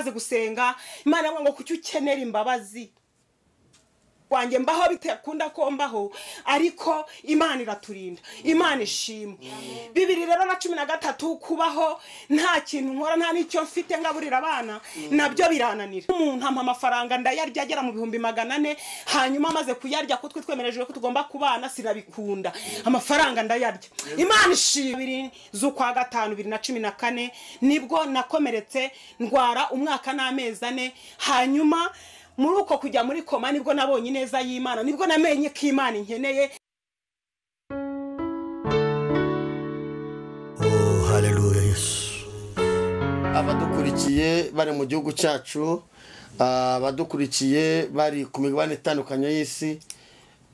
Maze gusenga Imana ngo kuki ukenera imbabazi wanjye mbaho bitakunda ko mbaho, ariko Imana iraturinda, Imana ishimwe. 2013 kubaho nta kintu nkora, nta nicyo mfite ngaburira abana, nabyo birananira. Umuntu ampa amafaranga ndayarya agera mu 400,000, hanyuma amaze kuyarya kutwe twemerejwe ko tugomba kubana, sinabikunda, amafaranga ndayarya. Imana ishimwe. 2 z'ukwa 5 2014 nibwo nakomeretse ndwara umwaka n'amezi 4, hanyuma muri uko kujya muri koma nibwo nabonye ineza y'Imana, nibwo namenye ko Imana inkeneye. Oh, haleluya Yesu. Abadukurikiye bari mu gihugu cyacu, abadukurikiye bari ku migabane itandukanye y'isi,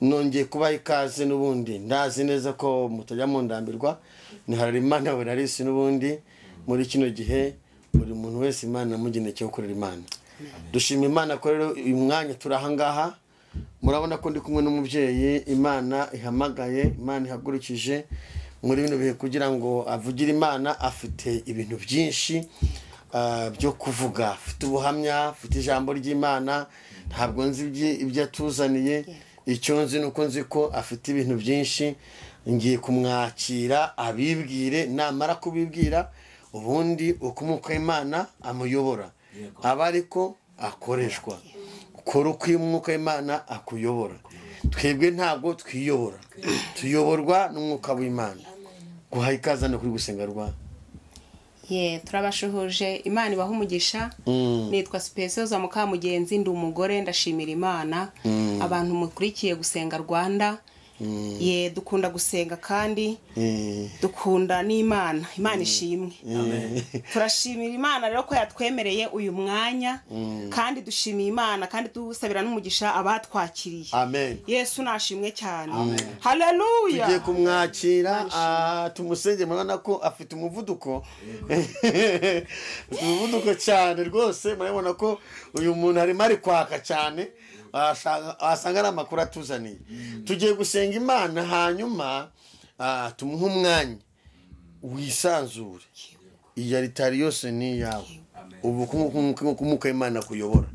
nongeye kubaha ikaze. N'ubundi ndazi neza ko mutajya mundambirwa, ni Harerimana Werarisi. N'ubundi muri kino gihe buri muntu wese Imana yamugeneye cyo gukorera Imana. Dushima Imana ko rero uyu mwanya turi ahangaha, murabona ko ndi kumwe n'umubyeyi Imana ihamagaye, Imana ihagurukije muri bino bihe kugira ngo avugire Imana. Afite ibintu byinshi byo kuvuga, afite ubuhamya, afite ijambo ry'Imana. Ntabwo nzi ibyo atuzaniye, icyo nzi ni uko nzi ko afite ibintu byinshi. Ngiye kumwakira abibwire, namara kubibwira ubundi uko umwuka w'Imana amuyobora aba ariko akoreshwa. Ukora uko umwuka w'Imana akuyobora. Twebwe ntabwo twiyobora, tuyoborwa n'umwuka w'Imana. Guha ikaze no kuri gusenga rwa. Ye, turabashuhuje, Imana ibaha umugisha. Nitwa Specioza Mukamugenzi, ndi umugore, ndashimira Imana. Abantu mukurikiye Gusenga Rwanda, ye, dukunda gusenga kandi dukunda n'Imana. Imana ishimwe. Turashimira Imana rero ko yatwemereye uyu mwanya, kandi dushimiye Imana, kandi dusabira n'umugisha abatwakiriye. Amen. Yesu nashimwe cyane, haleluya. Tugiye kumwakira, tumusenge. Murabona ko afite umuvuduko, afite umuvuduko cyane rwose. Murabona ko uyu muntu arimo ari kwaka cyane, wasanga ari amakuru atuzaniye. Tugiye gusenga Imana, hanyuma tumuhe umwanya wisanzure. Iyi aritari yose ni iyawe, ubu umwuka w'Imana kuyobora.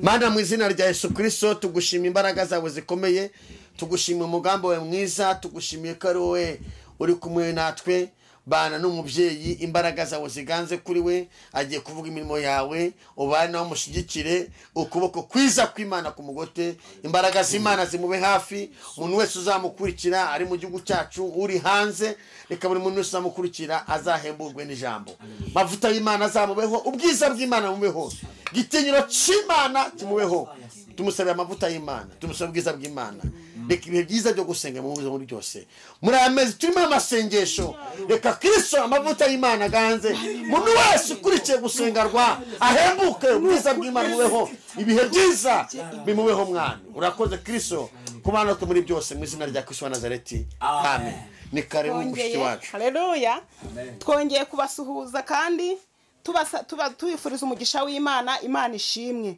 Mana, mu izina rya Yesu Kirisito, tugushima imbaraga zawe zikomeye, tugushima umugambi wawe mwiza, tugushimiye ko ari wowe uri kumwe natwe. Bana n'umubyeyi, imbaraga zawe ziganze kuri we. Agiye kuvuga imirimo yawe, ubane nawe, umushyigikire, ukuboko kwiza kw'Imana ku mugote, imbaraga z'Imana zimube hafi. Umuntu wese uzamukurikira ari mu gihugu cyacu, uri hanze, reka buri muntu wese uzamukurikira azahemburwe n'ijambo. Mavuta y'Imana azamubeho, ubwiza bw'Imana bumubeho, gitinyiro cy'Imana kimubeho. Tumusabira amavuta y'Imana, tumusabira ubwiza bw'Imana. Reka ibihe byiza byo gusenga mu buzima muri byose, muri aya mezi turimo amasengesho, reka Kristo amavuta y'Imana aganze. Umuntu wese ukurikiye gusenga rwa ahembuke, ubwiza bw'Imana mubeho, ibihe byiza bimubeho. Mwana, urakoze Kristo kubana natwe muri byose, mu izina rya Kristo wa Nazareti, amen. Ni karibu mushiki wacu. Haleluya. Twongeye kubasuhuza kandi tubifuriza umugisha w'Imana. Imana ishimwe.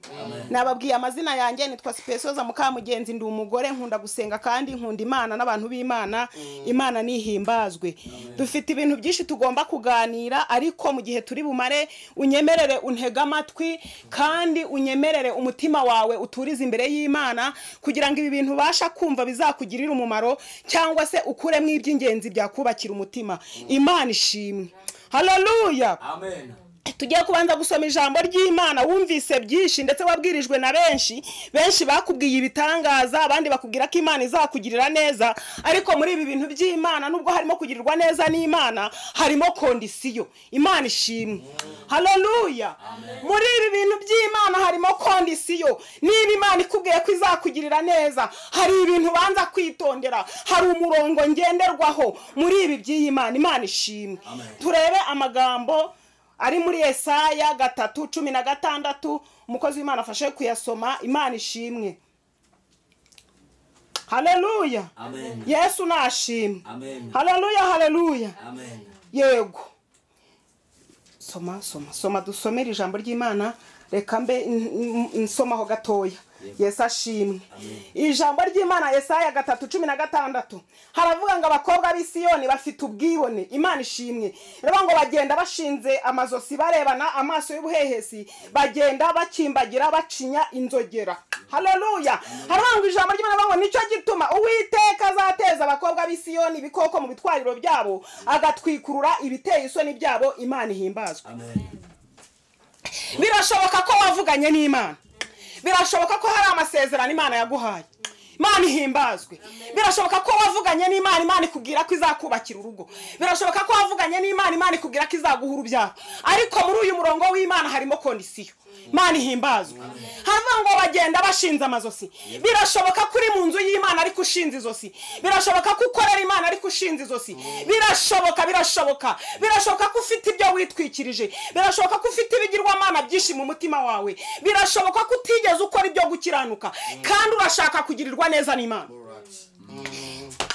Nababwiye amazina yanjye, nitwa Specioza Mukamugenzi, ndi umugore, nkunda gusenga kandi nkunda Imana n'abantu b'Imana. Imana nihimbazwe. Dufite ibintu byinshi tugomba kuganira, ariko mu gihe turi bumare, unyemerere untege amatwi kandi unyemerere umutima wawe uturize imbere y'Imana, kugira ngo ibi bintu ubasha kumva bizakugirire umumaro, cyangwa se ukuremo iby'ingenzi byakubakira umutima. Imana ishimwe, haleluya. Amen. Tugiye kubanza gusoma ijambo ry'Imana. Wumvise byinshi, ndetse wabwirijwe na benshi. Benshi bakubwiye ibitangaza, abandi bakubwira ko Imana izakugirira neza. Ariko muri ibi bintu by'Imana, nubwo harimo kugirirwa neza n'Imana, harimo condition. Imana ishimwe, haleluya. Muri ibi bintu by'Imana harimo condition. Niba Imana ikubwiye ko izakugirira neza, hari ibintu ubanza kwitondera, hari umurongo ngenderwaho muri ibi by'iyi Mana. Imana ishimwe. Turebe amagambo ari muri Yesaya 3:16. Umukozi w'Imana afashe kuyasoma. Imana ishimwe, haleluya. Amen. Yesu nashimwe. Amen. Haleluya, haleluya. Amen. Yego, soma, soma, soma, dusomere ijambo ry'Imana. Reka mbe nsomaho gatoya. Yesu ashimwe. Ijambo ry'Imana Yesaya 3:16 haravuga ngo abakobwa b'i Siyoni bafite ubwibone. Imana ishimwe. Rero ngo bagenda bashinze amazosi barebana amaso y'ubuhehesi, bagenda bakimbagira bacinya inzogera. Haleluya. Haravuga ngo ijambo ry'Imana ngo nicyo gituma Uwiteka azateza abakobwa b'i Siyoni ibikoko mu bitwariro byabo, agatwikurura ibiteye isoni byabo. Imana ihimbazwe. Birashoboka ko wavuganye n'Imana, birashoboka ko hari amasezerano Imana yaguhaye. Imana ihimbazwe. Birashoboka ko wavuganye n'Imana, Imana ikubwira ko izakubakira urugo. Birashoboka ko wavuganye n'Imana, Imana ikubwira ko izaguha urubyaro. Ariko muri uyu murongo w'Imana harimo kondisiyo. Imana ihimbazwe. Haravuga ngo bagenda bashinze amazosi. Birashoboka ko uri mu nzu y'Imana ariko ushinze izosi. Birashoboka ko ukorera Imana ariko ushinze izosi. Birashoboka, birashoboka. Birashoboka ko ufite ibyo witwikirije. Birashoboka ko ufite ibigirwamana byinshi mu mutima wawe. Birashoboka ko utigeze ukora ibyo gukiranuka kandi urashaka kugirirwa neza n'Imana.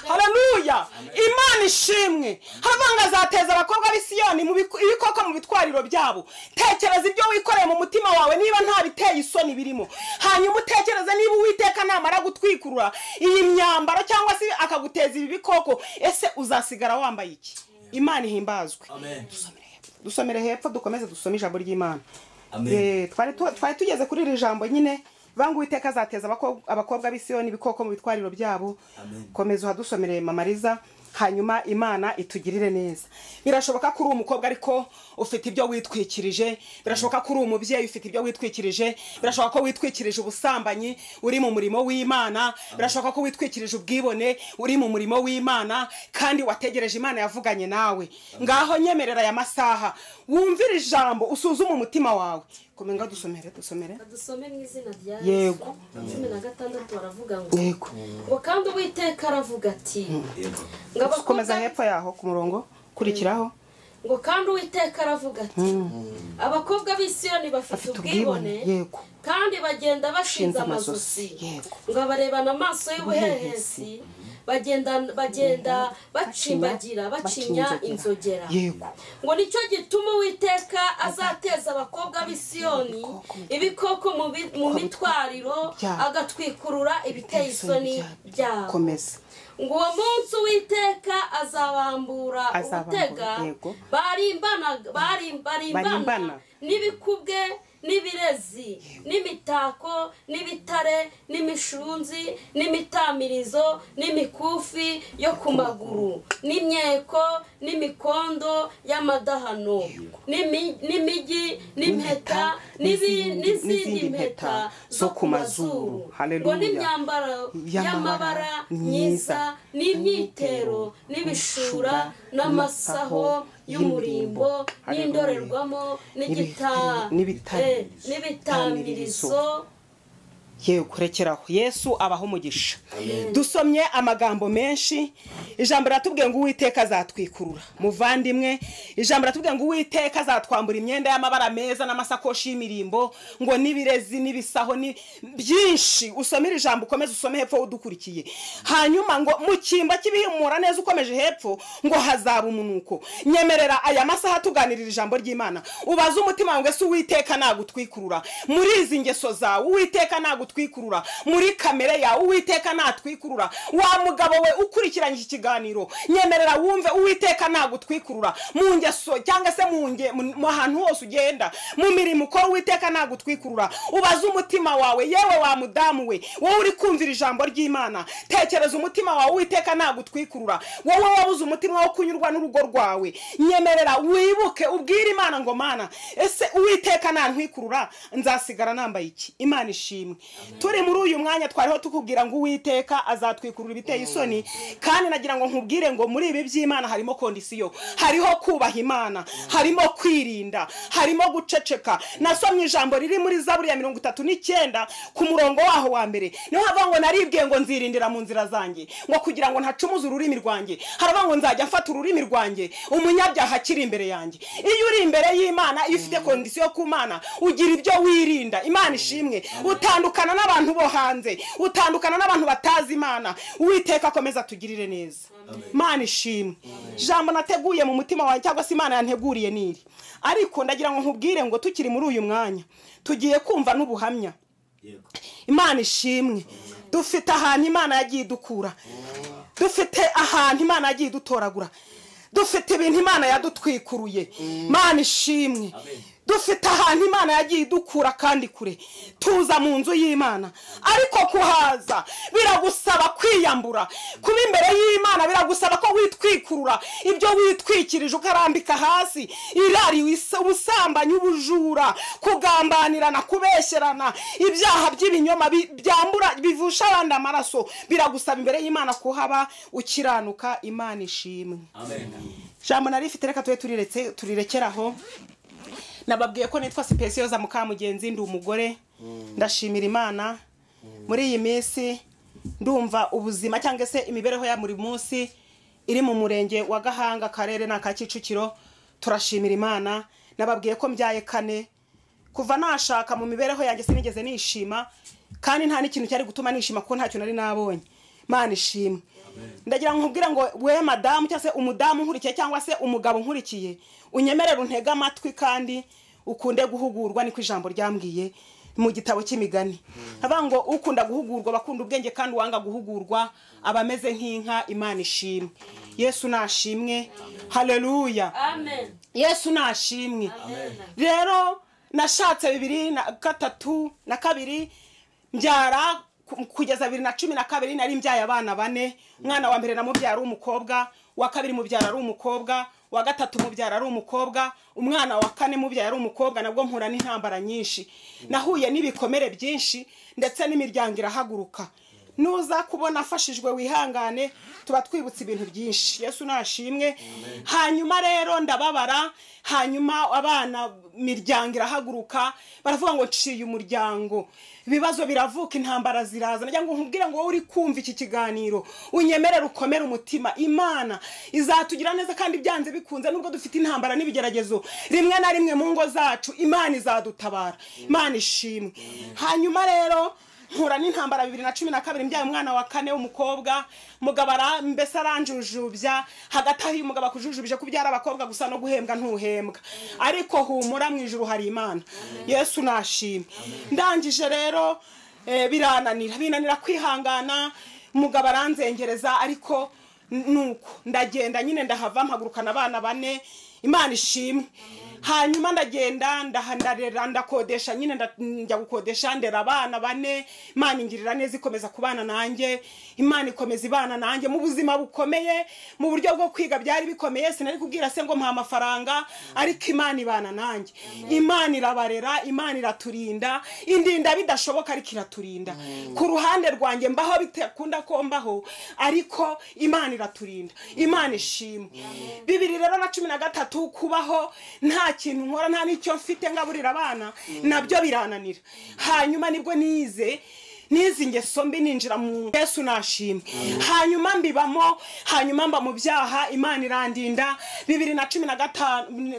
Haleluya. Imana ishimwe. Haravuga azateza abakobwa b'i Siyoni ibikoko mu bitwariro byabo. Tekereza ibyo wikoreye mu mutima wawe niba nta biteye isoni birimo. Hanyuma utekereze niba Uwiteka namara gutwikurura iyi myambaro cyangwa se akaguteza ibi bikoko, ese uzasigara wambaye iki? Imana ihimbazwe. Dusomere hepfo dukomeze dusome ijambo ry'Imana. Twari tugeze kuri iri jambo nyine. Vangu Uwiteka azateza abakobwa b'i Siyoni ibikoko mu bitwariro byabo. Komeza uhadusomere Mamariza, hanyuma Imana itugirire neza. Birashoboka ko uri umukobwa ariko ufite ibyo witwikirije, birashoboka ko uri umubyeyi ufite ibyo witwikirije, birashoboka ko witwikirije ubusambanyi uri mu murimo w'Imana, birashoboka ko witwikirije ubwibone uri mu murimo w'Imana kandi wategereje Imana yavuganye nawe. Ngaho nyemerera aya masaha wumvire ijambo, usuzume umutima wawe. Komenga dusomere. Dusome mu izina rya Yesu. 16 baravuga ngo yego. Ngo kandi Uwiteka aravuga ati, komeza hepfo yaho ku murongo kurikiraho. Ngo kandi Uwiteka aravuga ati, abakobwa b'i Siyoni bafite ubwibone yego, kandi bagenda bashinze amazosi, ngo barebana amaso y'ubuhehesi, bagenda bacimbagira bacinya inzogera. Yego. Ngo nicyo gituma Uwiteka azateza abakobwa b'i Siyoni ibikoko mu mitwariro, agatwikurura ibiteye isoni byabo. Komeza. Ngo uwo munsi Uwiteka azabambura ubutega barimbana n'ibikubwe n'ibirezi n'imitako n'ibitare n'imishunzi n'imitamirizo n'imikufi yo ku maguru n'imyeko n'imikondo y'amadahano n'imigi n'impeta n'izindi mpeta zo ku mazuru, ngo n'imyambaro y'amabara myiza n'imyitero n'ibishura n'amasaho y'umurimbo n'indorerwamo n'ibitamirizo. Yewe kurekeraho. Yesu abaho umugisha. Dusomye amagambo menshi. Ijambo riratubwiye ngo Uwiteka azatwikurura. Muvandimwe, ijambo riratubwiye ngo Uwiteka azatwambura imyenda y'amabara meza n'amasakoshi y'imirimbo, ngo n'ibirezi n'ibisaho ni byinshi. Usomire ijambo ukomeze usome hepfo udukurikiye. Hanyuma ngo mu cyimba cy'ibihumura neza ukomeje hepfo ngo hazaba umunuko. Nyemerera aya masaha tuganirira ijambo ry'Imana. Ubaze umutima wawe ngo ese Uwiteka nagutwikurura muri izi ngeso zawe, Uwiteka nagutwikurura muri kamere yawe, Uwiteka natwikurura. Wa mugabo we ukurikiranye iki kiganiro, nyemerera wumve Uwiteka nagutwikurura mu ngeso cyangwa se mu hantu hose ugenda, mu mirimo ukora, Uwiteka nagutwikurura. Ubaze umutima wawe, yewe wa mudamu we, wowe uri kumvira ijambo ry'Imana, tekereza umutima wawe, Uwiteka nagutwikurura. Wowe wabuze umutima wo kunyurwa n'urugo rwawe, nyemerera wibuke ubwire Imana ngo Mana, ese Uwiteka nantwikurura nzasigara nambaye iki? Imana ishimwe. Turi muri uyu mwanya twariho tukubwira ngo Uwiteka azatwikurura ibiteye isoni, kandi nagira ngo nkubwire ngo muri ibi by'Imana harimo kondisiyo, hariho kubaha Imana, harimo kwirinda, harimo guceceka. Nasomye ijambo riri muri Zaburi ya 39 ku murongo waho wa mbere, niho havuga ngo naribwiye ngo nzirindira mu nzira zanjye, ngo kugira ngo ntacumuze ururimi rwanjye. Haravuga ngo nzajya mfata ururimi rwanjye umunyabyaha akiri imbere yanjye. Iyo uri imbere y'Imana, iyo ufite kondisiyo ku Mana, ugira ibyo wirinda. Imana ishimwe. Utandukana n'abantu bo hanze, utandukana n'abantu batazi Imana. Uwiteka akomeza tugirire neza. Imana ishimwe. Jambo nateguye mu mutima wawe cyangwa se Imana yanteguriye niri, ariko ndagira ngo nkubwire ngo tukiri muri uyu mwanya tugiye kumva n'ubuhamya. Imana ishimwe. Dufite ahantu Imana yagiye idukura, dufite ahantu Imana yagiye idutoragura, dufite ibintu Imana yadutwikuruye. Imana ishimwe. Dufite ahantu Imana yagiye idukura kandi kure, tuza mu nzu y'Imana. Ariko kuhaza biragusaba kwiyambura, kuba imbere y'Imana biragusaba ko witwikurura ibyo witwikirije ukarambika hasi, irari, ubusambanyi, ubujura, kugambanirana, kubeshyerana, ibyaha by'ibinyoma byambura bivusha abandi amaraso. Biragusaba imbere y'Imana kuhaba ukiranuka. Imana ishimwe. Jambo nari ifite reka tube turiretse, turirekeraho. Nababwiye ko nitwa Sipesiyoza Mukamugenzi, ndi umugore. Ndashimira Imana muri iyi minsi ndumva ubuzima cyangwa se imibereho ya buri munsi iri mu murenge wa Gahanga, akarere na ka Kicukiro. Turashimira Imana. Nababwiye ko mbyaye kane. Kuva nashaka mu mibereho yanjye sinigeze nishima, kandi nta n'ikintu cyari gutuma nishima kuko ntacyo nari nabonye. Imana ishimwe. Ndagira ngo nkubwire ngo we madamu cyangwa se umudamu nkurikiye cyangwa se umugabo nkurikiye, unyemerere untege amatwi kandi ukunde guhugurwa, niko ijambo ryambwiye mu gitabo cy'imigani. Avuga ngo ukunda guhugurwa bakunda ubwenge, kandi uwanga guhugurwa aba ameze nk'inka. Imana ishimwe. Yesu nashimwe. Haleluya. Amen. Yesu nashimwe. Rero nashatse 2003 na 2 mbyara kugeza 2012 nari mbyaye abana bane. Umwana wa mbere namubyara ari umukobwa, wa kabiri mubyara ari umukobwa, wa gatatu mubyara ari umukobwa, umwana wa kane mubyara ari umukobwa. Nabwo mpura n'intambara nyinshi, nahuye n'ibikomere byinshi, ndetse n'imiryango irahaguruka. Nuza kubona afashijwe wihangane, tuba twibutse ibintu byinshi. Yesu nashimwe. Hanyuma rero ndababara, hanyuma abana miryango irahaguruka, baravuga ngo nciye umuryango. Ibibazo biravuka, intambara ziraza. Nagira ngo nkubwire ngo wowe uri kumva iki kiganiro, unyemerere ukomere umutima. Imana izatugira neza kandi byanze bikunze, nubwo dufite intambara n'ibigeragezo rimwe na rimwe mu ngo zacu, Imana izadutabara. Imana ishimwe. Hanyuma rero mpura n'intambara 2012 mbyaye umwana wa kane w'umukobwa. Mugabo mbese aranjujubya, hagati aho umugabo akujujubije kubyara abakobwa gusa no guhembwa ntuhembwa. Ariko humura, mu ijuru hari Imana. Yesu nashimwe. Ndangije rero birananira, binanira kwihangana. Umugabo aranzengereza, ariko nuko ndagenda nyine ndahava, mpagurukana abana bane. Imana ishimwe. Hanyuma ndagenda ndahandarera, ndakodesha nyine, njya gukodesha, ndera abana bane. Imana ingirira neza, ikomeza kubana nanjye. Imana ikomeza ibana nanjye mu buzima bukomeye, mu buryo bwo kwiga byari bikomeye. Sinari kubwira se ngo mpa amafaranga, ariko Imana ibana nanjye. Imana irabarera, Imana iraturinda, indinda bidashoboka ariko iraturinda. Ku ruhande rwanjye mbaho bitakunda ko mbaho, ariko Imana iraturinda. Imana ishimwe. 2013 kubaho nta kintu nkora, nta n'icyo mfite ngaburira abana, nabyo birananira. Hanyuma nibwo nize ingeso mbi, ninjira mu Yesu nashimwe. Hanyuma mbibamo, hanyuma mba mu byaha, Imana irandinda. 2015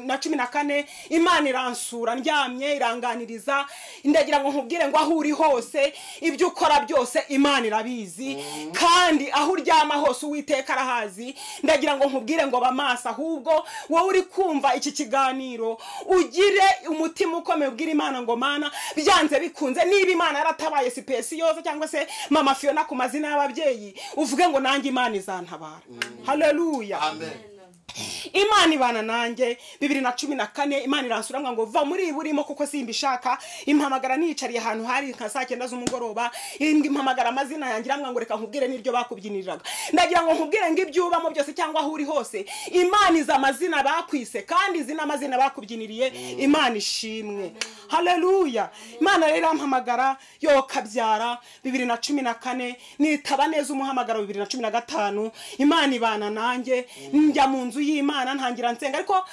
na 14 Imana iransura ndyamye, iranganiriza. Ndagira ngo nkubwire ngo aho uri hose, ibyo ukora byose Imana irabizi, kandi aho uryama hose Uwiteka arahazi. Ndagira ngo nkubwire ngo bamasa, ahubwo wowe uri kumva iki kiganiro ugire umutima ukomeye, ubwire Imana ngo Mana byanze bikunze, niba Imana yaratabaye Sipesiyoza cyangwa se Mama Fiona ku mazina y'ababyeyi, uvuge ngo nanjye Imana izantabara. Haleluya. Amen. Imana ibana nanjye. 2014 Imana iransura ngo va muri iburimo kuko simbishaka. Impamagara nicariye ahantu hari nka saa 9 z'umugoroba, impamagara amazina yanjye, irambwira ngo reka nkubwire n'iryo bakubyiniriraga. Ndagira ngo nkubwire ngo ibyo ubamo byose cyangwa aho uri hose, Imana iza amazina bakwise, kandi izi n'amazina bakubyiniriye. Imana ishimwe. Haleluya. Imana rero irampamagara yo kabyara 2014, nitaba neza umuhamagaro 2015. Imana ibana nanjye, njya mu nzu y'Imana ntangira nsenga. Ariko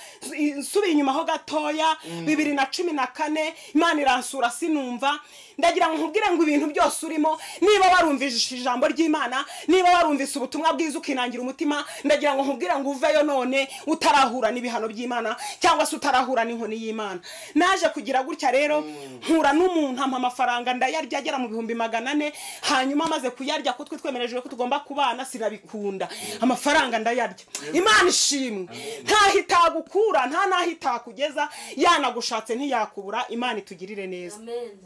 nsubiye inyuma ho gatoya, 2014 Imana iransura sinumva. Ndagira ngo nkubwire ngo ibintu byose urimo, niba warumvise ijambo ry'Imana, niba warumvise ubutumwa bwiza ukinangira umutima, ndagira ngo nkubwire ngo uveyo none utarahura n'ibihano by'Imana cyangwa se utarahura n'inkoni y'Imana. Naje kugira gutya rero, nkura n'umuntu ampa amafaranga ndayarya agera mu 400,000. Hanyuma amaze kuyarya, ko twe twemerejwe ko tugomba kubana, sinabikunda. Amafaranga ndayarya. Imana ishimwe. Ntaho itagukura, nta naho itakugeza, yanagushatse ntiyakubura. Imana itugirire neza. Amen.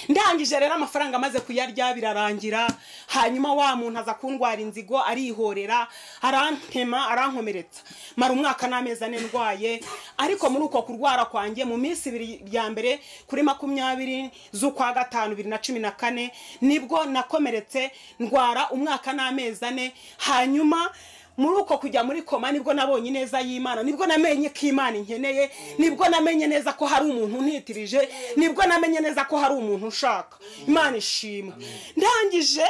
Ndangije rero amafaranga amaze kuyarya birarangira. Hanyuma wa muntu aza kundwara inzigo arihorera, arantema, arankomeretsa, mara umwaka n'amezi 4 ndwaye. Ariko muri uko kurwara kwanjye mu minsi 2 ya mbere kuri 20 z'ukwa 5 2014 nibwo nakomeretse ndwara umwaka n'amezi 4. Hanyuma muri uko kujya muri koma nibwo nabonye neza y'Imana, nibwo namenye ko Imana inkeneye, nibwo namenye neza ko hari umuntu ntitirije, nibwo namenye neza ko hari umuntu ushaka. Imana ishimwe. Ndangije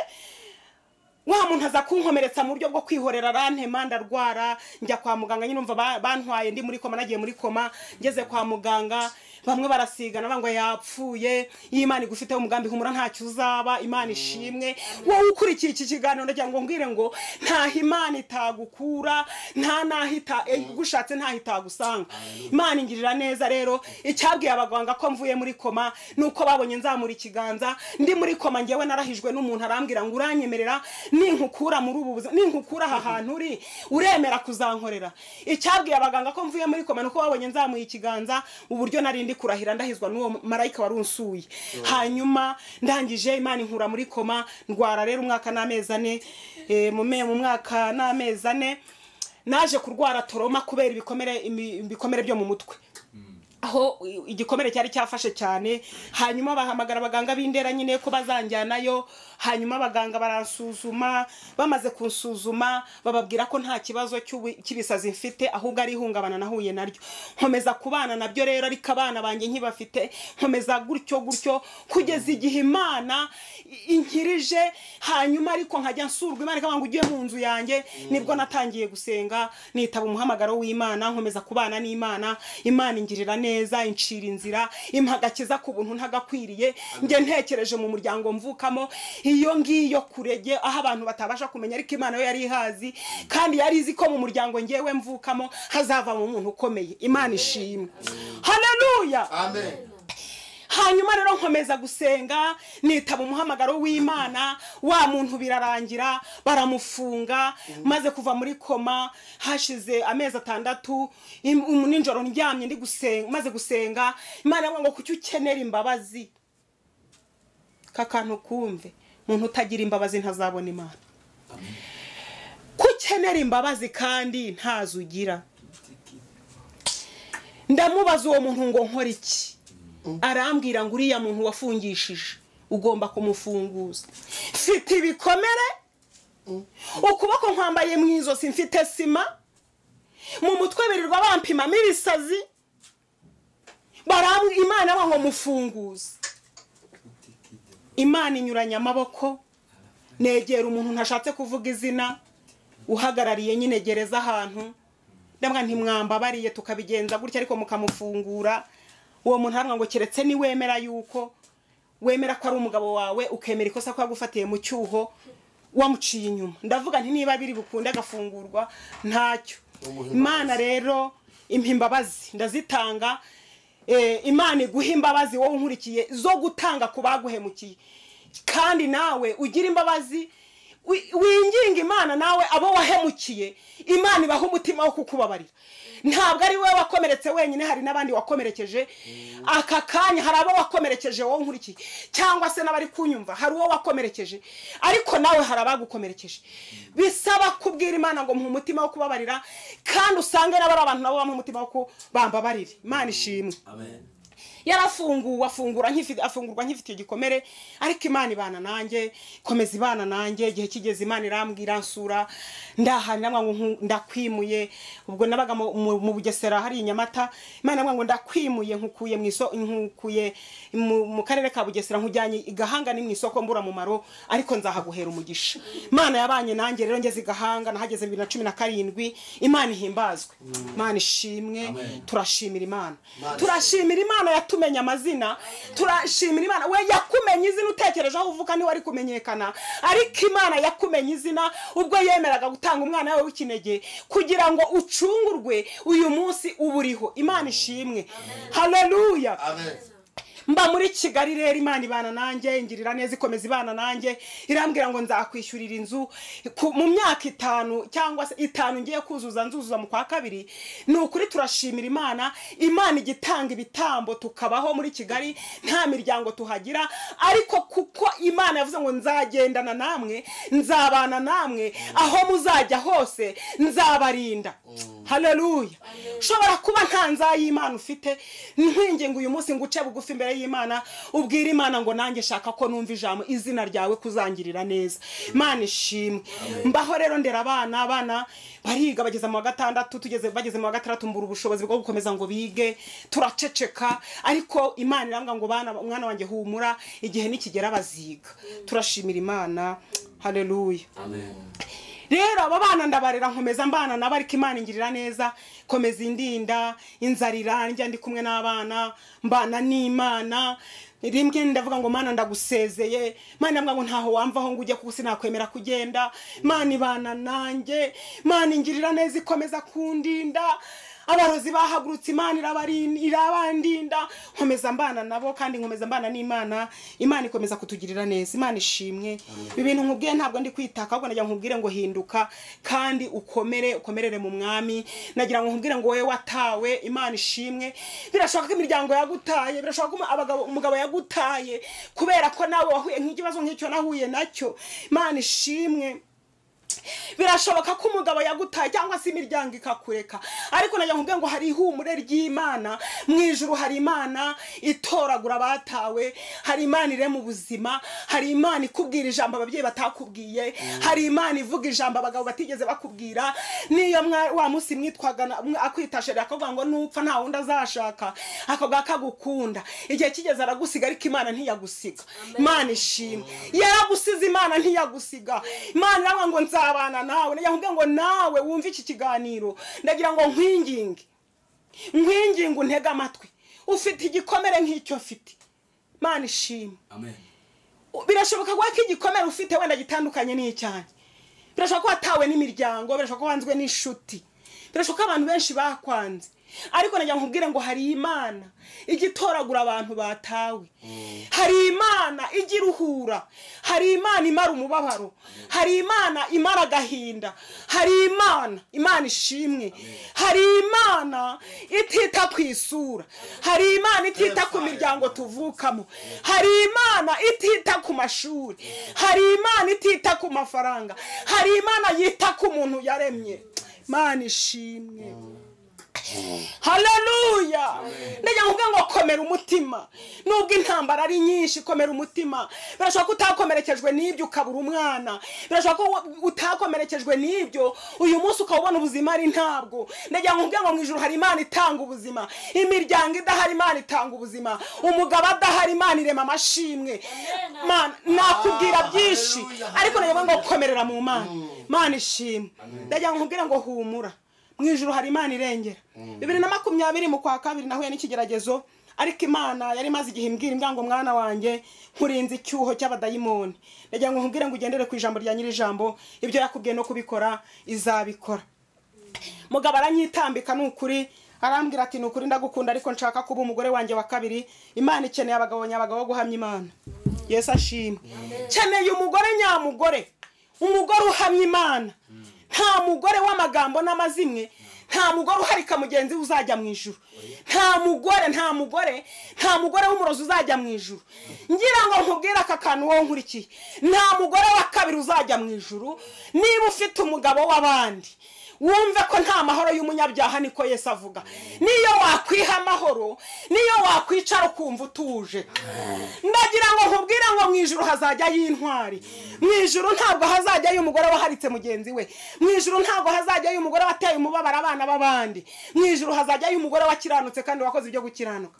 wa muntu aza kunkomeretsa mu buryo bwo kwihorera, arantema, ndarwara, njya kwa muganga nyine umva bantwaye ndi muri koma, nagiye muri koma. Ngeze kwa muganga bamwe barasigana bangwa yapfuye. Imana igufiteho umugambi, humura ntacyo uzaba. Imana ishimwe. Wowe ukurikiye iki kiganiro ndagira ngo ngwire ngo nta Imana itagukura, nta nahita igushatse, nta itagusanga. Imana ingirira neza. Rero icyabwiye abaganga ko mvuye muri koma nuko babonye nzamura ikiganza ndi muri koma. Ngewe narahijwe n'umuntu arambwira ngo uranyemerera ninkukura muri ubu buzima, ninkukura aha hantu uri, uremera kuzankorera. Icyabwiye abaganga ko mvuye muri koma nuko babonye nzamuye ikiganza, uburyo narindi kurahira ndahizwa n'uwo marayika warunsuye. Hanyuma ndangije Imana inkura muri koma, ndwara rero umwaka n'amezi 4. Mu mwaka n'amezi 4 naje kurwara toroma kubera ibikomere byo mu mutwe, aho igikomere cyari cyafashe cyane. Hanyuma bahamagara abaganga b'indera nyine ko bazanjyanayo. Hanyuma abaganga baransuzuma, bamaze kunsuzuma bababwira ko nta kibazo cy'ibisazi mfite, ahubwo ari ihungabana nahuye naryo. Nkomeza kubana nabyo rero, ariko abana banjye nkibafite, nkomeza gutyo gutyo kugeza igihe Imana inkirije. Hanyuma ariko nkajya nsurwa Imana ikabanga ugiye mu nzu yanjye. Nibwo natangiye gusenga, nitaba umuhamagaro w'Imana, nkomeza kubana n'Imana. Imana ingirira neza, incira inzira, impagakiza ku buntu ntagakwiriye. Nge ntekereje mu muryango mvukamo iyo ngiyo kurege aho abantu batabasha kumenya, ariko Imana yo yari ihazi, kandi yari izi ko mu muryango ngewe mvukamo hazava mu muntu ukomeye. Imana ishimwe. Haleluya, amen. Hanyuma rero nkomeza gusenga, nitaba umuhamagaro w'Imana. Wa muntu birarangira baramufunga. Maze kuva muri koma hashize amezi 6, nijoro ndyamye ndi gusenga, maze gusenga Imana ngo kuki ukenera imbabazi? Kakantu kumve, umuntu utagira imbabazi ntazabona Imana. Kukenera imbabazi kandi ntazugira. Ndamubaza uwo muntu ngo nkora iki? Arambwira ngo uriya muntu wafungishije ugomba kumufunguza. Mfite ibikomere, ukuboko nkwambaye mu izosi, mfite sima mu mutwe, birirwa bampimamo ibisazi, Imana ngo mufunguze. Imana inyuranya amaboko, negera umuntu ntashatse kuvuga izina, uhagarariye nyine gereza ahantu, ndamwa ntimwambabariye tukabigenza gutya ariko mukamufungura. Uwo muntu aranga ngo keretse ni wemera yuko wemera ko ari umugabo wawe, ukemera ikosa ko yagufatiye mu cyuho wamuciye inyuma. Ndavuga nti niba biri bukunde agafungurwa ntacyo. Imana rero impa imbabazi ndazitanga. Imana iguha imbabazi wowe unkurikiye zo gutanga ku baguhemukiye, kandi nawe ugira imbabazi winginga Imana nawe abo wahemukiye Imana ibaha umutima wo kukubabarira. Ntabwo ari wowe wakomeretse wenyine, hari n'abandi wakomerekeje. Aka kanya hari abo wakomerekeje wowe nkurikiye, cyangwa se n'abari kunyumva hari uwo wakomerekeje, ariko nawe hari abagukomerekeje. Bisaba kubwira Imana ngo mpa umutima wo kubabarira, kandi usange n'abari abantu nabo bampa umutima wo kubambabarira. Imana ishimwe. Amen. Yarafunguwe, afungura nkifite, afungurwa nkifite igikomere, ariko Imana ibana nanjye, komeza ibana nanjye. Igihe kigeze Imana irambwira nsura ndahanira ngo ndakwimuye. Ubwo nabaga mu Bugesera hari Nyamata, Imana ngo ndakwimuye nkukuye mu isoko, nkukuye mu karere ka Bugesera nkujyanye igahanga ni mu isoko mbura mu maro, ariko nzahaguhera umugisha. Imana yabanye nanjye rero ngeze igahanga nahageze 2017. Imana ihimbazwe, Imana ishimwe. Turashimira Imana, turashimira Imana yatumenya amazina, turashimira Imana. We yakumenye izina utekereje aho uvuka ni wari kumenyekana, ariko Imana yakumenye izina ubwo yemeraga gutanga umwana we w'ikinege kugira ngo ucungurwe uyu munsi uburiho. Imana ishimwe. Haleluya, amen. Mba muri Kigali rero Imana ibana nanjye, ingirira neza, ikomeza ibana nanjye, irambwira ngo nzakwishyurira inzu mu myaka 5 cyangwa se 5 ngiye kuzuza, nzuzuza mu kwa kabiri. Ni ukuri turashimira Imana, Imana igitanga ibitambo tukabaho muri Kigali nta miryango tuhagira, ariko kuko Imana yavuze ngo nzagendana namwe, nzabana namwe, aho muzajya hose nzabarinda. Haleluya. Ushobora kuba nta nzay'Imana ufite, nkwinginga uyu munsi nguce bugufi imbere y'Imana, ubwira Imana ngo nanjye shaka ko numva ijambo izina ryawe kuzangirira neza. Imana ishimwe. Mbaho rero ndera abana bariga bageze mu wa 6, tugeze bageze mu wa 6 mbura ubushobozi bwo gukomeza ngo bige, turaceceka, ariko Imana irambwa ngo bana, umwana wanjye humura, igihe nikigera baziga. Turashimira Imana. Haleluya. Amen. Rero aba bana ndabarera nkomeza mbana nabo, ariko Imana ingirira neza, komeza indinda, inzara irandya, ndi kumwe n'abana, mbana n'Imana. Rimwe ndavuga ngo Mana ndagusezeye, Mana ndavuga ngo ntaho wamvaho ngo ujye kuko sinakwemera kugenda. Mana ibana nanjye, Mana ingirira neza, ikomeza kundinda. Abarozi bahagurutse, Imana irabandinda, nkomeza mbana nabo kandi nkomeza mbana n'Imana. Imana ikomeza kutugirira neza. Imana ishimwe. Ibintu nkubwiye ntabwo ndi kwitaka, ahubwo nagira nkubwire ngo hinduka kandi ukomere, ukomerere mu Mwami. Nagira ngo nkubwire ngo wowe watawe, Imana ishimwe. Birashoboka ko imiryango yagutaye, birashoboka ko abagabo, umugabo yagutaye kubera ko nawe wahuye nk'ikibazo nk'icyo nahuye nacyo. Imana ishimwe. Birashoboka ko umugabo yagutaye cyangwa se imiryango ikakureka, ariko nagira nkubwire ngo hari ihumure ry'Imana mu ijuru, hari Imana itoragura abatawe, hari Imana irema ubuzima, hari Imana ikubwira ijambo ababyeyi batakubwiye, hari Imana ivuga ijambo abagabo batigeze bakubwira. Niyo wa munsi mwitwaga akwitashe akavuga ngo nupfa nta wundi azashaka, akavuga akagukunda, igihe kigeze aragusiga, ariko Imana ntiyagusiga. Imana ishimwe. Yaragusize, Imana ntiyagusiga. Imana iravuga ngo nzabana nawe. Nagira ngo nawe wumve iki kiganiro, ndagira ngo nkwinginge, nkwinginge untege amatwi, ufite igikomere nk'icyo mfite. Imana ishimwe. Amen. Birashoboka ko igikomere ufite wenda gitandukanye n'icyanjye, birashoboka ko watawe n'imiryango, birashoboka ko wanzwe n'inshuti, birashoboka ko abantu benshi bakwanze, ariko nagira nkubwire ngo hari Imana igitoragura abantu batawe, hari Imana igiruhura, hari Imana imara umubabaro, hari Imana imara agahinda, hari Imana, Imana ishimwe, hari Imana itita ku isura, hari Imana itita ku miryango tuvukamo, hari Imana itita ku mashuri, hari Imana itita ku mafaranga, hari Imana yita ku muntu yaremye. Imana ishimwe. Haleluya. Ndagira ngo komera umutima, nubwo intambara ari nyinshi, komera umutima. Birashoboka ko utakomerekejwe n'ibyo ukabura umwana, birashoboka ko utakomerekejwe n'ibyo uyu munsi ukabona ubuzima ari ntabwo. Ndagira ngo mu ijuru hari Imana itanga ubuzima, imiryango idahari Imana itanga ubuzima, umugabo adahari Imana irema amashimwe. Mana nakubwira byinshi, ariko ndagira ngo komerera mu Mana. Mana ishimwe. Ndagira ngo humura, mu ijuru hari Imana irengera. 2020 mu kwa kabiri nahuye n'ikigeragezo, ariko Imana yari imaze igihe imbwira imbwa ngo mwana wanjye nkurinze icyuho cy'abadayimoni. Ndagira ngo nkubwire ngo ugendere ku ijambo rya nyir'ijambo, ibyo yakubwiye no kubikora izabikora. Mugabo aranyitambika, ni ukuri, arambwira ati ni ukuri ndagukunda, ariko nshaka kuba umugore wanjye wa kabiri. Imana ikeneye abagabo nyabagabo bo guhamya Imana. Yesu ashimwe. Keneye umugore nyamugore, umugore uhamya Imana. Nta mugore w'amagambo n'amazimwe, nta mugore uharika mugenzi uzajya mu ijuru, nta mugore, nta mugore, nta mugore w'umurozi uzajya mu ijuru. Ngira ngo nkubwire aka kantu wowe nkurikiye, nta mugore wa kabiri uzajya mu ijuru. Niba ufite umugabo w'abandi, wumve ko nta mahoro y'umunyabyaha, niko Yesu avuga. Niyo wakwiha amahoro, niyo wakwicara ukumva utuje, ndagira ngo nkubwire ngo mu ijuru hazajya y'intwari. Mu ijuru ntabwo hazajya y'umugore waharitse mugenzi we, mu ijuru ntabwo hazajya y'umugore wateye umubabaro abana b'abandi, mu ijuru hazajya y'umugore wakiranutse kandi wakoze ibyo gukiranuka.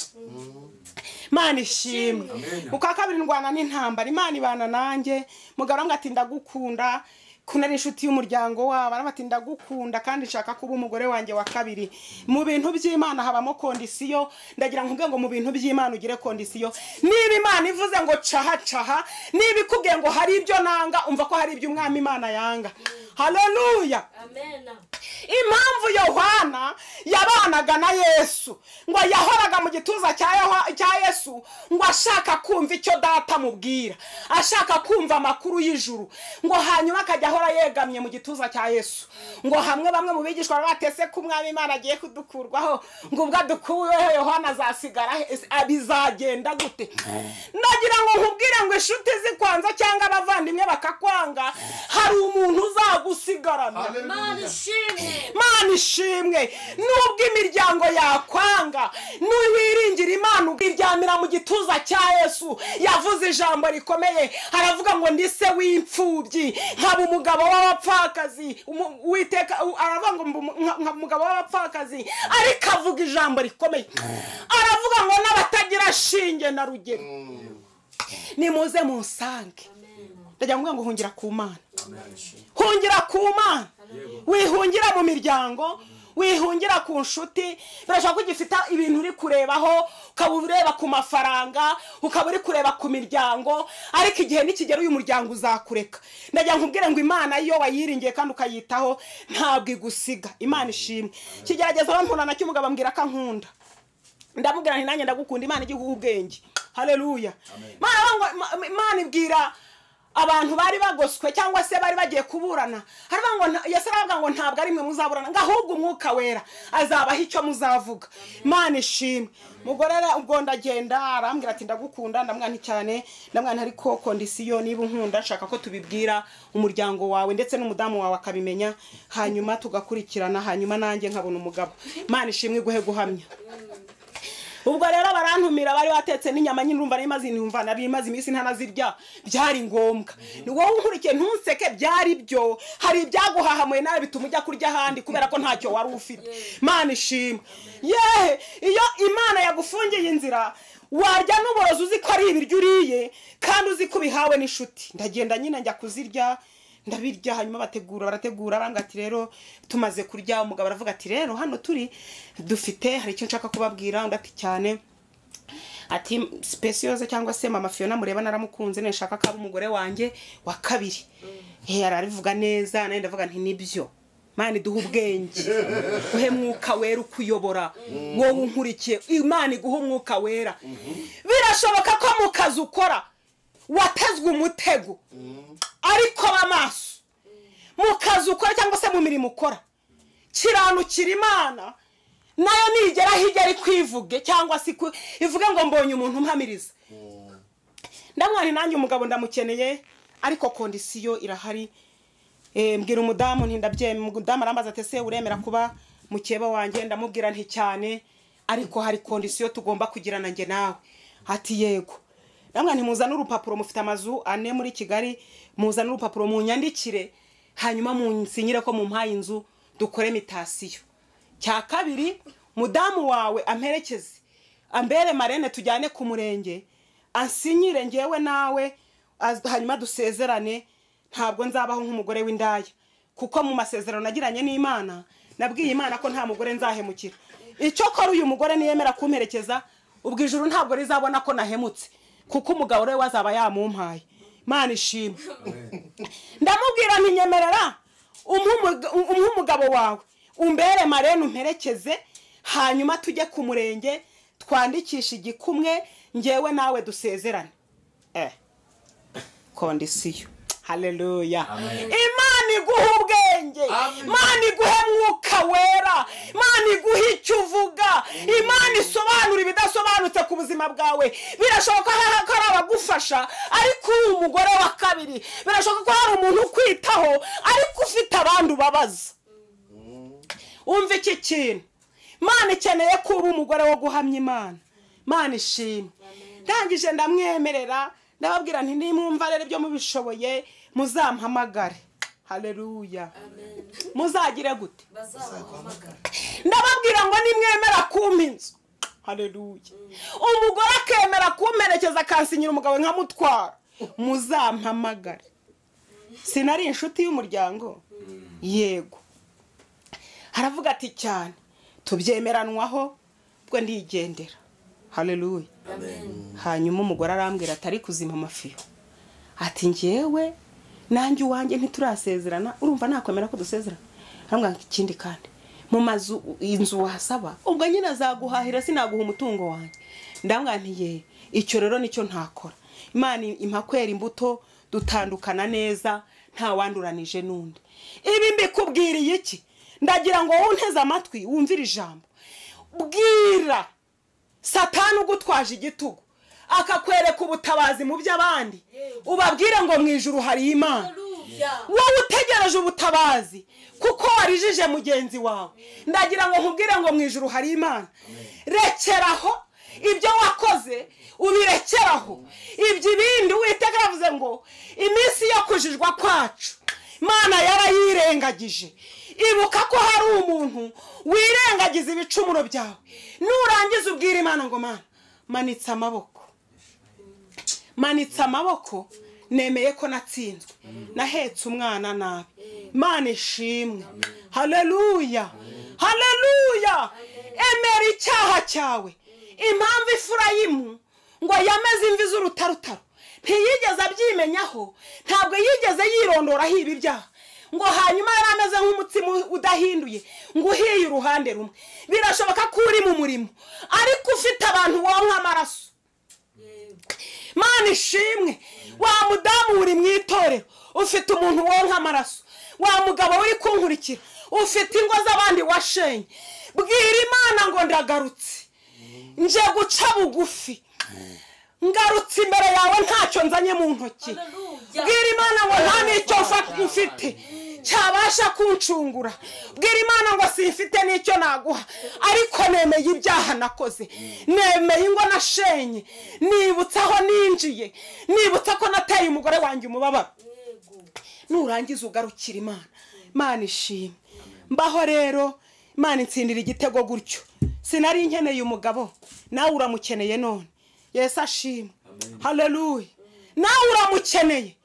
Imana ishimwe. Ukwa kabiri ndwana n'intambara, Imana ibana nanjye. Mugabo ati ndagukunda, kuna ari inshuti y'umuryango wabo, arabati ndagukunda kandi nshaka kuba umugore wanjye wa kabiri. Mu bintu by'Imana habamo kondisiyo. Ndagira nkubwe ngo mu bintu by'Imana ugire kondisiyo. Niba Imana ivuze ngo caha caha, niba ikubwiye ngo hari ibyo nanga, umva ko hari ibyo Umwami Imana yanga. Haleluya. Amen. Impamvu Yohana yabanaga na Yesu, ngo yahoraga mu gituza cya Yesu, ngo ashaka kumva icyo data amubwira, ashaka kumva amakuru y'ijuru, ngo hanyuma akajya ahora yegamye mu gituza cya Yesu. Ngo hamwe bamwe mu bigishwa batese ko umwami Imana agiye kudukurwaho, ngo ubwo adukuweho Yohana azasigara, bizagenda gute? Ndagira ngo nkubwire ngo inshuti zikwanza cyangwa abavandimwe bakakwanga, hari umuntu uzagusigarana. Mana ishimwe. Nubwo imiryango yakwanga, nuwiringira Imana ukiryamira mu gituza cya Yesu. Yavuze ijambo rikomeye, aravuga ngo ndi se w'imfubyi, nkaba umugabo w'abapfakazi. Uwiteka aravuga ngo nkaba umugabo w'abapfakazi, ariko avuga ijambo rikomeye, aravuga ngo n'abatagira shinge na rugero nimuze munsange. Ndagira ngo hungira ku Mana, hungira ku Mana, wihungira mu miryango, wihungira ku nshuti. Birashobora ko ugifite ibintu uri kurebaho, ukaba ureba ku mafaranga, ukaba uri kureba ku miryango, ariko igihe nikigera uyu muryango uzakureka. Ndagira nkubwire ngo Imana iyo wayiringiye kandi ukayitaho ntabwo igusiga. Imana ishimwe. Kigerageza mpura na cy'umugabo ambwira ko ankunda, ndamubwira nti nanjye ndagukunda, Imana iguha ubwenge. Haleluya. Imana ibwira abantu bari bagoswe cyangwa se bari bagiye kuburana, haravuga ngo Yesu aravuga ngo ntabwo ari mwe muzaburana, ngo ahubwo umwuka wera azabaha icyo muzavuga. Imana ishimwe. Mugore ubwo ndagenda arambwira ati ndagukunda, ndamwana cyane, ndamwana ariko kondisiyo niba unkunda nshaka ko tubibwira umuryango wawe ndetse n'umudamu wawe akabimenya, hanyuma tugakurikirana, hanyuma nanjye nkabona umugabo. Imana ishimwe iguhe guhamya. Ubwo rero barantumira, bari batetse n'inyama nyine, urumva nari numva nari maze iminsi ntanazirya, byari ngombwa. Ni wowe unkurikiye ntunseke, byari byo. Hari ibyaguhahamuye nawe bituma ujya kurya ahandi kubera ko ntacyo wari ufite. Imana ishimwe. Yehe, iyo Imana yagufungiye inzira, warya n'uborozi uzi ko ari ibiryo uriye kandi uzi ko ubihawe n'inshuti. Ndagenda nyine njya kuzirya, ndabirya, hanyuma bategura, barategura, banga ati rero tumaze kurya, umugabo aravuga ati rero hano turi dufite hari icyo nshaka kubabwira. Undi ati cyane, ati speciose cyangwa se mama Fiona mureba naramukunze, nshaka ko aba umugore wanjye wa kabiri. Ararivuga neza, naye ndavuga nti nibyo. Imana iduha ubwenge, uhe mwuka wera ukuyobora, wowe unkurikiye, Imana iguha umwuka wera. Birashoboka ko mu kazi ukora watezwe umutego, ariko bamaso mu kazi ukora cyangwa se mu mirimo ukora, kiranukira Imana nayo nigera hijya ari kwivuge cyangwa se ivuge ngo mbonye umuntu umpamiriza. Ndamwani nanjye umugabo ndamukeneye, ariko kondisiyo irahari. Mbwira umudamu nti ndabyemera. Umudamu arambaza ati se uremera kuba mukeba wanjye? Ndamubwira nti cyane, ariko hari kondisiyo tugomba kugirana njye nawe. Ati yego. Namwe ntimuzane urupapuro, mufite amazu ane muri Kigali, muzane urupapuro munyandikire, hanyuma munsinyire ko mumpaye inzu dukore mitasiyo. Cya kabiri, mudamu wawe amperekeze, ambere marene tujyane ku murenge, ansinyire ngewe nawe, hanyuma dusezerane. Ntabwo nzabaho nk'umugore w'indaya, kuko mu masezerano nagiranye n'Imana nabwiye Imana ko nta mugore nzahemukira. Icyo kora uyu mugore niyemera kumperekeza, ubwo ijuru ntabwo rizabona ko nahemutse, kuko umugabo we wazaba yamumpaye. Imana ishimwe. Ndamubwira nti nyemerera umpe umugabo wawe, umbere marene umperekeze, hanyuma tujye ku murenge twandikishe igikumwe ngewe nawe dusezerane. Kondisiyo. Haleluya. Imana iguha ubwenge, Imana iguhe mwuka wera, Imana iguhe icyo uvuga, Imana isobanura ibidasobanutse ku buzima bwawe. Birashoboka ko hari abagufasha ariko uri umugore wa kabiri, birashoboka ko hari umuntu ukwitaho ariko ufite abandi ubabaza. Umva iki kintu, Imana ikeneye ko uba umugore wo guhamya Imana. Imana ishimwe. Ndangije ndamwemerera, ndababwira nti nimwumva rero ibyo mubishoboye muzampamagare. Haleluya. Muzagire gute? Ndababwira ngo nimwemera kumpa inzu. Haleluya. Umugore akemera kumperekeza akansinyira umugabo nkamutwara, muzampamagare. Sinari inshuti y'umuryango? Yego. Haravuga ati cyane, tubyemeranwaho, ubwo ndigendera. Haleluya. Hanyuma umugore arambwira atari kuzima amafiyo, ati ngewe Nanjye uwanjye ntiturasezerana, urumva nakwemera ko dusezerana? Arambwira ngo ikindi kandi mu mazu inzu wasaba ubwo nyine azaguhahira, sinaguha umutungo wanjye. Ndamubwira nti ye, icyo rero nicyo ntakora. Imana impa kwera imbuto, dutandukana neza, nta wanduranije n'undi. Ibi mbikubwiriye iki? Ndagira ngo wowe unteze amatwi wumvire ijambo. Bwira Satani ugutwaje igitugu akakwereka ubutabazi mu by'abandi, ubabwire ngo mu ijuru hari Imana. Wowe utegereje ubutabazi kuko warijije mugenzi wawe, ndagira ngo nkubwire ngo mu ijuru hari Imana. Rekeraho ibyo wakoze, ubirekeraho. Ibyo ibindi Uwiteka yavuze ngo iminsi yo kujijwa kwacu Imana yarayirengagije. Ibuka ko hari umuntu wirengagiza ibicumuro byawe. Nurangiza ubwira Imana ngo Mana, manitse amaboko, manitse amaboko, nemeye ko natsinzwe, nahetse umwana nabi. Imana ishimwe. Haleluya, haleluya. Emera icyaha cyawe. Impamvu Efurayimu ngo yameze imvi z'urutarutaro, ntiyigeze abyimenyaho, ntabwo yigeze yirondoraho ibi byaha, ngo hanyuma yari ameze nk'umutsima udahinduye, ngo uhiye uruhande rumwe. Birashoboka ko uri mu murimo ariko ufite abantu wonka amaraso. Mana ishimwe. Wa mudamu uri mu itorero ufite umuntu wonka amaraso, wa mugabo uri kunkurikira ufite ingo z'abandi washenye, bwira Imana ngo ndagarutse, nje guca bugufi, ngarutse imbere yawe ntacyo nzanye mu ntoki. Bwira Imana ngo nta n'icyo mfite cyabasha kuncungura. Bwira Imana ngo simfite n'icyo naguha, ariko nemeye ibyaha nakoze, nemeye ingo nashenye, nibutse aho ninjiye, nibutse ko nateye umugore wanjye umubabaro. Nurangiza ugarukira Imana. Imana ishimwe. Mbaho rero Imana insindira igitego gutyo. Sinari nkeneye umugabo, nawe uramukeneye none. Yesu ashimwe. Haleluya. Nawe uramukeneye,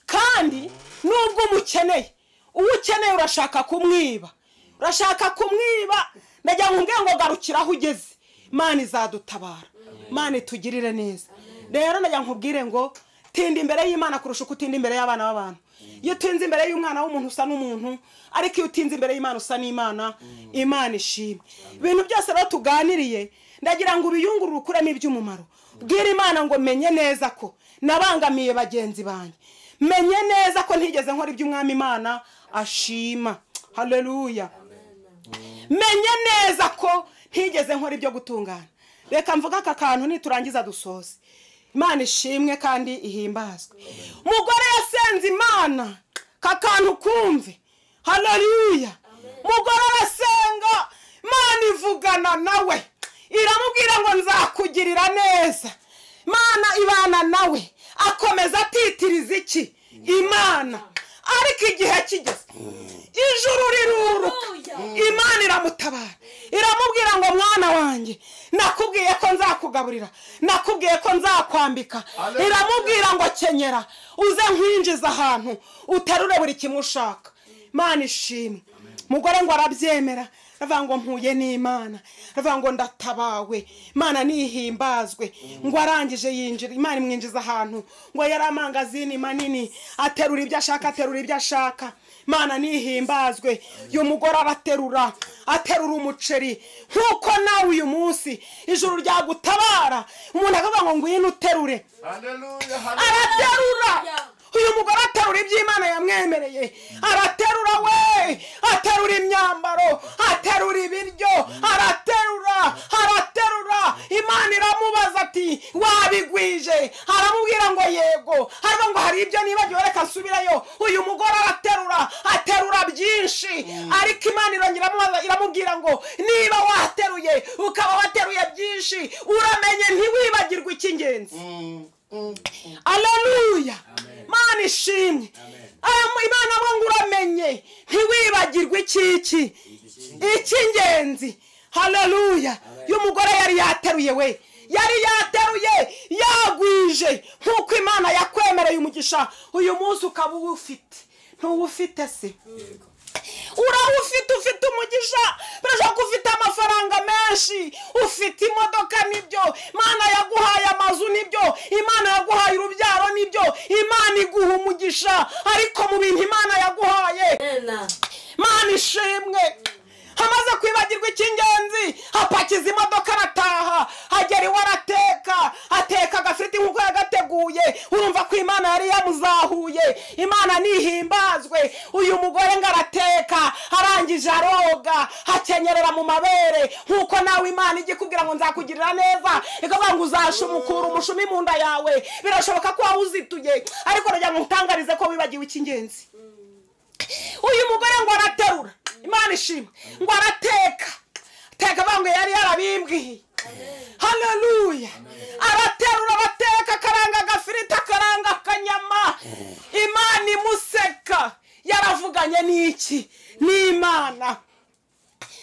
kandi nubwo umukeneye, uwo ukeneye urashaka kumwiba, urashaka kumwiba. Ndagira ngo ngo garukira aho ugeze, Imana izadutabara, Imana itugirire neza. Rero ndagira nkubwire ngo tinda imbere y'Imana kurusha uko utinda imbere y'abana b'abantu. Iyo utinze imbere y'umwana w'umuntu usa n'umuntu, ariko iyo utinze imbere y'Imana usa n'Imana. Imana ishimwe. Ibintu byose rero tuganiriye, ndagira ngo ubiyungurure ukuremo iby'umumaro. Bwira Imana ngo menye neza ko nabangamiye bagenzi banjye, menye neza ko ntigeze nkora iby'umwami Imana ashima. Haleluya. Menye neza ko ntigeze nkora ibyo gutungana. Reka mvuga aka kantu niturangiza dusoze. Imana ishimwe kandi ihimbazwe. Mugore yasenze Imana, kakantu kumve. Haleluya. Mugore arasenga, Imana ivugana nawe, iramubwira ngo nzakugirira neza. Imana ibana nawe, akomeza atitiriza iki? Imana. Ariko igihe kigeze ijuru riruruka, Imana iramutabara, iramubwira ngo mwana wanjye, nakubwiye ko nzakugaburira, nakubwiye ko nzakwambika. Iramubwira ngo kenyera uze nkwinjiza ahantu uterure buri kimwe ushaka. Imana ishimwe. Mugore ngo arabyemera, aravuga ngo mpuye n'Imana, aravuga ngo ndatabawe, Imana nihimbazwe. Ngo arangije yinjira, Imana imwinjiza ahantu ngo yari amangazini manini, aterura ibyo ashaka, aterura ibyo ashaka. Imana nihimbazwe. Uyu mugore araterura, aterura umuceri. Nkuko nawe uyu munsi ijuru ryagutabara, umuntu akavuga ngo ngwino uterure. Araterura. Uyu mugore aterura ibyo Imana yamwemereye, araterura we, aterura imyambaro, aterura ibiryo, araterura, araterura. Imana iramubaza ati wabigwije? Aramubwira ngo yego. Aravuga ngo hari ibyo nibagiwe, reka nsubirayo. Uyu mugore araterura, aterura byinshi, ariko Imana irongera iramubwira ngo niba wateruye ukaba wateruye byinshi, uramenye ntiwibagirwe icy'ingenzi. Haleluya. Imana ishimwe. Imana ngo uramenye ntiwibagirwe iki icy'ingenzi. Haleluya. Uyu mugore yari yateruye we, yari yateruye yagwije nkuko Imana yakwemereye umugisha uyu munsi ukaba uwufite. Ntuwufite se? Urawufite, ufite umugisha, birashoboka ko ufite amafaranga menshi, ufite imodoka nibyo, Imana yaguhaye amazu nibyo, Imana yaguhaye urubyaro nibyo, Imana iguha umugisha, ariko mu bintu Imana yaguhaye, Imana ishimwe. Amaze kwibagirwa icy'ingenzi, apakiza imodoka arataha, agera iwe arateka, ateka agafiriti nk'uko yagateguye. Urumva ko Imana yari yamuzahuye. Imana nihimbazwe. Uyu mugore ngo arateka, arangije aroga, akenyerera mu mabere, nk'uko nawe Imana ijya ikubwira ngo nzakugirira neza, ikavuga ngo uzashumukura umushumi mu nda yawe. Birashoboka ko wawuzituye, ariko nagira ngo nkutangarize ko wibagiwe icy'ingenzi. Uyu mugore ngo araterura, Imana ishimwe, ngo arateka teka, bango yari yarabimbwiye. Haleluya. Araterura, arateka, akaranga agafiriti, akaranga akanyama. Imana imuseka. Yaravuganye n'iki? N'Imana.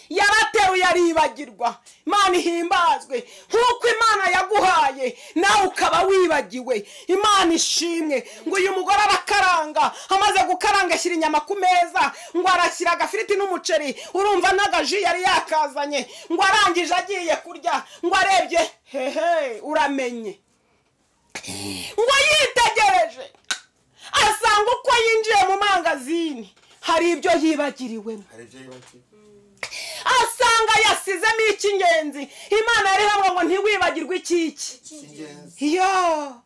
Yarateruye aribagirwa. Imana ihimbazwe. Nk'uko Imana yaguhaye nawe ukaba wibagiwe. Imana ishimwe. Ngo uyu mugore arakaranga, amaze gukaranga ashyira inyama ku meza, ngo arashyira agafiriti n'umuceri, urumva n'agaji yari yakazanye. Ngo arangije agiye kurya, ngo arebye, hehe, uramenye. Ngo yitegereje asanga uko yinjiye mu mangazini hari ibyo yibagiriwemo, asanga yasizemo icy'ingenzi. Imana yari hamwe ngo ntiwibagirwe ikiki. Yo,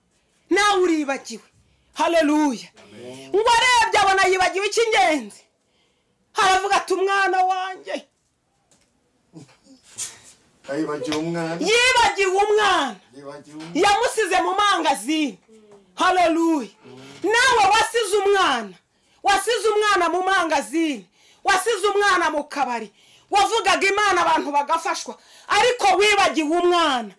nawe uribagiwe. Haleluya. Ngo arebye abona yibagiwe icy'ingenzi, aravuga ati umwana wanjye. Yibagiwe umwana, yamusize mu mangazini. Haleluya. Nawe wasize umwana, wasize umwana mu mangazini, wasize umwana mu kabari, wavugaga Imana abantu bagafashwa, ariko wibagiwe umwana.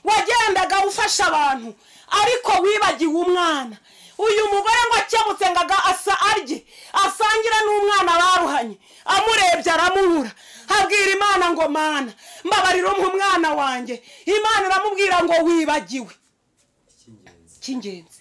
Wagendaga ufasha abantu, ariko wibagiwe umwana. Uyu mugore ngo akemutse ngaga asa arye, asangira n'umwana baruhanye, amurebye aramubura, abwira Imana ngo Mana mbabarira umwana wanjye. Imana iramubwira ngo wibagiwe icy'ingenzi.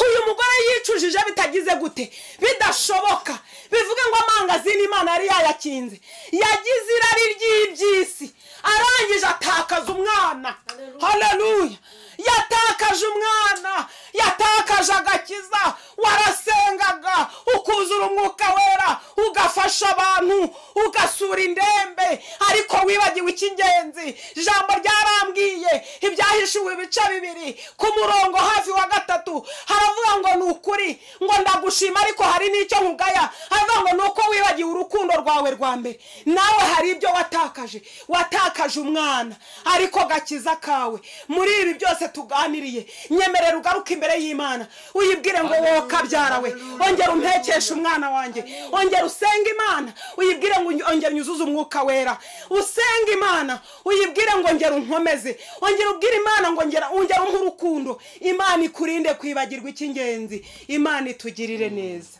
Uyu mugore yicujije bitagize gute, bidashoboka. Bivuga ngo amangazini Imana yari yayakinze, yagize irari ry'iby'isi, arangije atakaza umwana. Haleluya. Yatakaje umwana, yatakaje agakiza. Warasengaga ukuzura umwuka wera, ugafasha abantu, ugasura indembe, ariko wibagiwe icy'ingenzi. Ijambo ryarambwiye ibyahishuwe ibice 2 ku murongo hafi wa 3, haravuga ngo ni ukuri, ngo ndagushima ariko hari n'icyo nkugaya. Haravuga ngo nuko wibagiwe urukundo rwawe rwa mbere. Nawe hari ibyo watakaje, watakaje umwana, ariko gakiza kawe. Muri ibi byose tuganiriye, nyemerera ugaruke imbere y'Imana, uyibwire ngo wowe kabyara we, ongera umpekeshe umwana wanjye, ongera usenge Imana, uyibwire ngo ongera unyuzuze umwuka wera, usenge Imana, uyibwire ngo ongera unkomeze, ongera ubwire Imana ngo ongera umpe urukundo. Imana ikurinde kwibagirwa icy'ingenzi. Imana itugirire neza.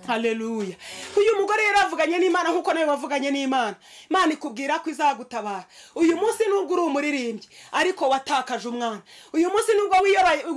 Haleluya. Uyu mugore yaravuganye n'Imana nkuko nawe wavuganye n'Imana. Imana ikubwira ko izagutabara. Uyu munsi nubwo uri umuririmbyi ariko watakaje umwana. Uyu munsi nubwo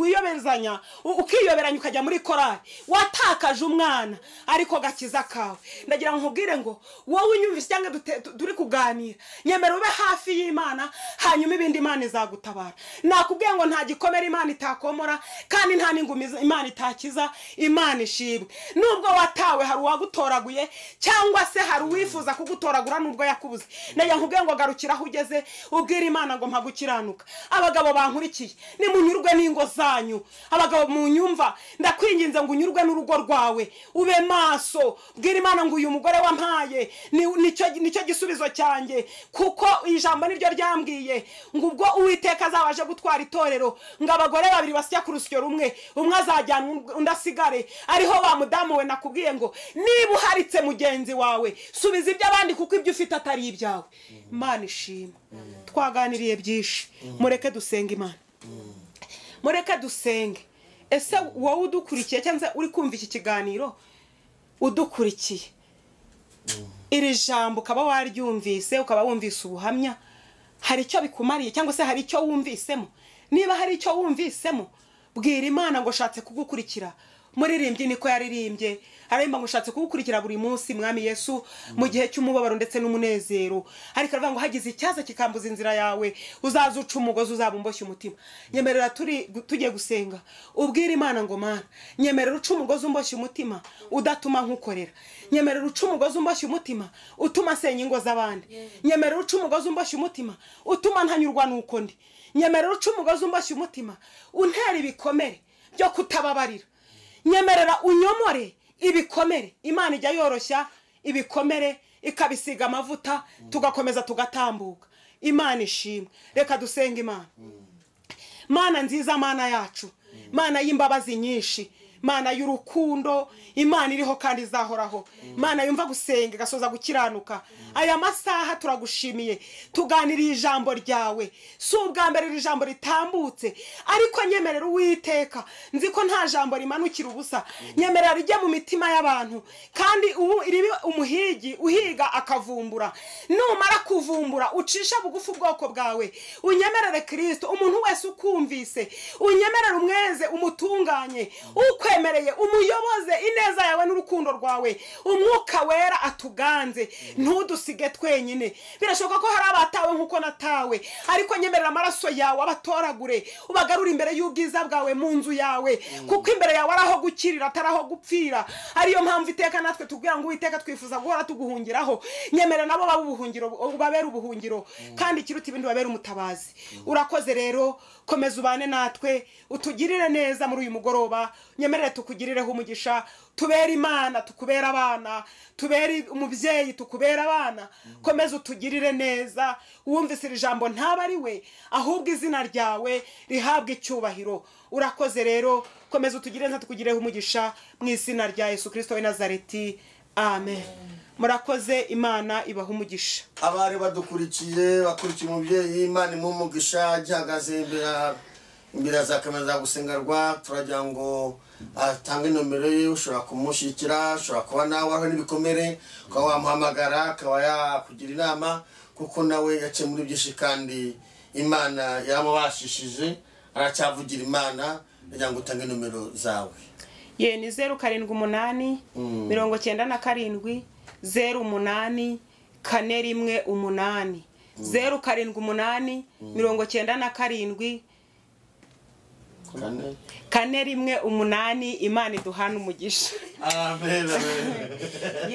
wiyobezanya ukiyoberanya ukajya muri korali, watakaje umwana ariko gakiza kawe. Ndagira ngo nkubwire ngo wowe unyumvise cyangwa turi kuganira, nyemera ube hafi y'Imana, hanyuma ibindi Imana izagutabara. Nakubwiye ngo nta gikomere Imana itakomora, kandi nta n'ingumi Imana itakiza. Imana ishimwe. Nubwo watawe hari uwagutoraguye, cyangwa se hari uwifuza kugutoragura nubwo yakubuze, nayo nkubwiye ngo garukira aho ugeze, ubwire Imana ngo mpagukiranuka. Abagabo bankurikiye, nimunyurwe n'ingo zanyu. Abagabo munyumva, ndakwinginze ngo unyurwe n'urugo rwawe, ube maso, bwire Imana ngo uyu mugore wampaye nicyo gisubizo cyanjye, kuko ijambo niryo ryambwiye ngo ubwo Uwiteka azabaje gutwara itorero, ngo abagore babiri basya ku rusyo rumwe, umwe azajyanwa undi asigare. Ariho wa mudamu we nakubwiye ngo niba uharitse mugenzi wawe, subiza iby'abandi kuko ibyo ufite atari ibyawe. Imana ishimwe. Twaganiriye byinshi, mureke dusenge Imana. Mureke dusenge. Ese wowe udukurikiye cyangwa uri kumva iki kiganiro udukurikiye, iri jambo ukaba waryumvise, ukaba wumvise ubuhamya, hari icyo bikumariye cyangwa se hari icyo wumvisemo? Niba hari icyo wumvisemo, bwira Imana ngo shatse kugukurikira, Muririmbyi niko yaririmbye, araririmba ngo ushatse kugukurikira buri munsi Mwami Yesu mu gihe cy'umubabaro ndetse n'umunezero. Ariko aravuga ngo hagize icyaza kikambuza inzira yawe, uzaza uca umugozi uzaba umboshye umutima. Nyemerera tugiye gusenga, ubwire Imana ngo Mana, nyemerera uca umugozi umboshye umutima udatuma nkukorera. Nyemerera uca umugozi umboshye umutima utuma nsenya ingo z'abandi. Nyemerera uca umugozi umboshye umutima utuma ntanyurwa nuko ndi. Nyemerera uca umugozi umboshye umutima untera ibikomere byo kutababarira. Nyemerera unyomore ibikomere. Imana ijya yoroshya ibikomere ikabisiga amavuta, tugakomeza tugatambuka. Imana ishimwe. Reka dusenge Imana. Mana nziza, Mana yacu, Mana y'imbabazi nyinshi, Mana y'urukundo, Imana iriho kandi izahoraho, Mana yumva gusenga igasoza gukiranuka. Aya masaha turagushimiye, tuganiriye ijambo ryawe. Si ubwa mbere iri jambo ritambutse, ariko nyemerera Uwiteka, nzi ko nta jambo rimanukira ubusa. Nyemerera rijye mu mitima y'abantu, kandi ubu iribe umuhigi uhiga akavumbura. Numara kuvumbura ucisha bugufi ubwoko bwawe. Unyemerere Kristo, umuntu wese ukumvise, unyemerere umweze, umutunganye, ukwemereye, umuyoboze ineza yawe n'urukundo rwawe. Umwuka wera atuganze, ntudusige twenyine. Birashoboka ko hari abatawe nkuko natawe, ariko nyemerera amaraso yawe abatoragure, ubagarure imbere y'ubwiza bwawe mu nzu yawe, kuko imbere yawe ari aho gukirira atari aho gupfira. Ariyo mpamvu iteka natwe tubwira ngo Uwiteka twifuza guhora tuguhungiraho. Nyemerera nabo babe ubuhungiro, ubabere ubuhungiro, kandi ikiruta ibindi babere umutabazi. Urakoze rero, komeza ubane natwe, utugirire neza muri uyu mugoroba. Nyemerere tukugirireho umugisha, tubere Imana, tukubera abana, tubere umubyeyi, tukubera abana. Komeza utugirire neza. Wumvise iri jambo ntaba ari we, ahubwo izina ryawe rihabwe icyubahiro. Urakoze rero, komeza utugirire neza, tukugireho umugisha mu izina rya Yesu Kristo w'i Nazareti. Amen. Murakoze, Imana ibaha umugisha. Abari badukurikiye, bakurikiye umubyeyi, Imana imuhe umugisha. Gihagaze imbere za kamera za gusengerwa, turagira ngo atange nomero ye. Ushobora kumushyikira, ushobora kuba nawe ariho n'ibikomere, ukaba wamuhamagara akaba yakugira inama, kuko nawe yaciye muri byinshi kandi Imana yaramubashishije, aracyavugira Imana. Kugira ngo utange nomero zawe. Ye ni 0 7 8 97 0 8 4 1 8 0 7 8 97 4 1 8. Imana iduhana umugisha. Amen, amen.